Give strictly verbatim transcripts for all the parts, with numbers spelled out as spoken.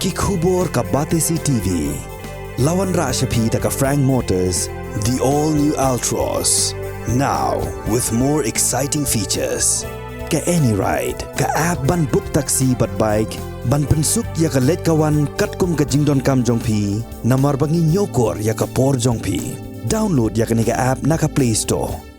Ki khubor ka Batesi T V. La wanrah sha phi da ka Frank Motors, the all new Altroz. Now, with more exciting features. Ka AnyRide, ka app ban book taxi bad bike, ban pynsuk ïa ka leit ka wan katkum ka jingdonkam jong phi, namar ba ngi ñiewkor ïa ka por jong phi. Download ïa kane ka app na ka Play Store.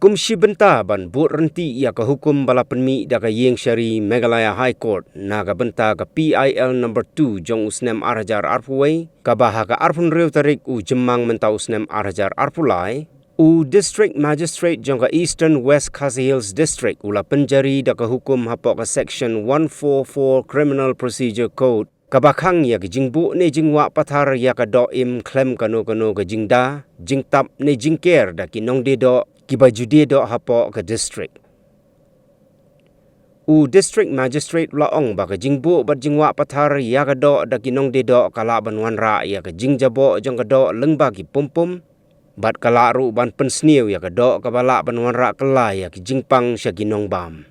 Kum shi bynta ban bud ryntih ïa ka hukum ba la pynmih da ka Ïingshari Meghalaya High Court na ka bynta ka P I L number two jong u snem ar hajar arphew wei, kaba ha ka arphew hynriew tarik u Jymmang mynta u snem ar hajar arphew lai, u District Magistrate jong ka Eastern West Khasi Hills District u la pynjari da ka hukum hapoh ka Section one four four Criminal Procedure Code, kaba khang ïa ka jingbuh ne jingwah pathar ïa ka doh im khlem kano kano ka jingda, jingtap ne jingker da ki nongdie doh, kiba ju die doh hapoh ka district. U District Magistrate u la ong ba ka jingbuh bad jingwah pathar ïa ka doh da ki nongdie doh ka lah ban wanrah ïa ka jingjaboh jong ka doh lyngba ki pum pum, bad ka lah ruh ban pynsniew ïa ka doh kaba lah ban wanrah kylla ïa ki jingpang sha ki nongbam.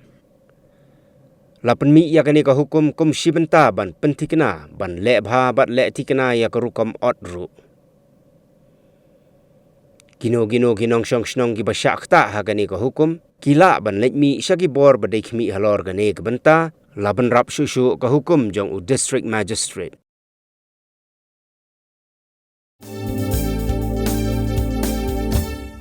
La pynmih ïa kane ka hukum kum shi bynta ban pynthikna, ban leh bha bad leh thikna ïa ka rukom ot ruh. Kino kino ki nongshong shnong kiba shah ktah ha kane ka hukum, ki lah ban leit mih sha ki bor ba dei khmih halor kane ka bynta, la bynrap shuh shuh ka hukum jong u District Magistrate.